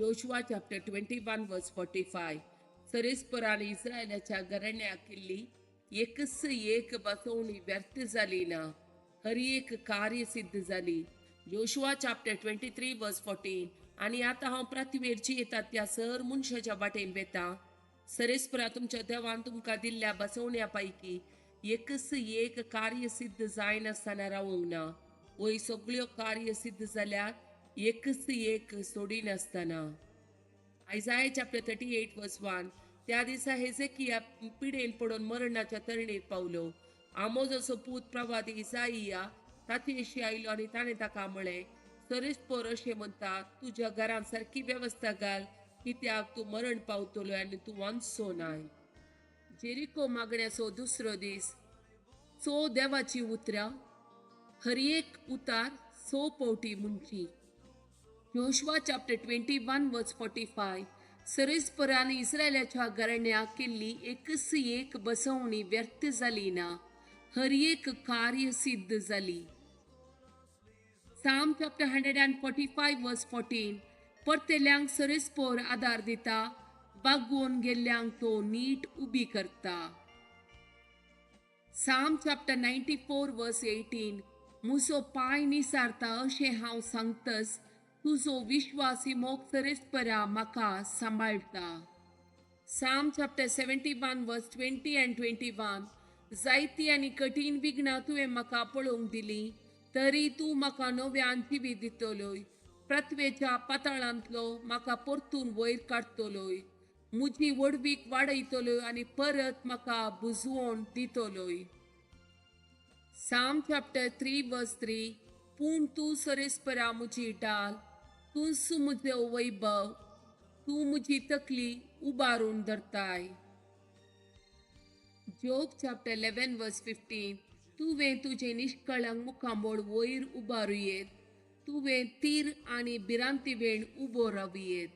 Joshua chapter 21 verse 45. सरेस्परान इस्रायलाच्या घराण्याक केल्ली एकच एक बसवणी व्यर्थ जाली ना, हर एक कार्य सिद्ध जाली. Joshua chapter 23 verse 14. आनी आतां हांव पृथ्वीर जियेता त्या सर मनशाच्या वाटेन वेता. सरेस्परा तुमच्या देवान तुमकां दिल्ल्या बसवण्या पैकी एकच एक कार्य सिद्ध जायनासतना रावूंक ना. वय सगळ्यो कार्य सिद्ध जाल्यार एकच एक सोडिनासतना. Isaiah chapter 38 verse 1. त्या दिसा हेजेकिया पिडेन पडून मरणाच्या तरणेर पावलो. आमोजाचो पूत प्रवादी इसाईया ताचेशी आयलो आनी ताणें ताका म्हळें, सरेस्पर अशें म्हणटा, तुज्या घरांत सारकी वेवस्था घाल, कित्याक तूं मरण पावतलो आनी तूं वांचचो नाय. जेरिको मागण्याचो दुसरो दीस. सो देवाची उतरां हर एक उतार 6 पावटी म्हणची. Joshua chapter 21 verse 45. सरेस्परान इस्रायलाच्या घराण्याक केल्ली एकच एक बसवणी व्यर्थ जाली ना, हर एक कार्य सिद्ध जाली. Psalm chapter 145 verse 14. परतेल्यांक सरेस्पोर आदार दिता, बागवोन गेल्ल्यांक तो नीट उबी करता. Psalm chapter 94 verse 18. मुजो पांय निसारता अशें हांव सांगतस, तुजो विश्वासी मोग सरेस्परा म्हाका सांबाळटा. Psalm chapter 71 verse 20 and 21. जायती आनी कठीण विघ्नां तुवें म्हाका पळोवंक दिली, तरी तूं म्हाका नव्यान जिवीत दितलोय. पृथ्वेच्या पाताळांतलो म्हाका परतून वयर काडटलोय. म्हजी व्हडवीक वाडयतलोय आनी परत म्हाका बुजवण दितलोय. Psalm chapter 3 verse 3. पूण तूं सरेस्परा म्हजी डाल, तूंच म्हजें वैभव, तूं म्हजी तकली उबारून धरताय. Job chapter 11 verse 15. तुवें तुजें निश्कळंक मुखामळ वयर उबारुयेत, तुवें तीर आनी भिरांती वेण उबो रावयेत.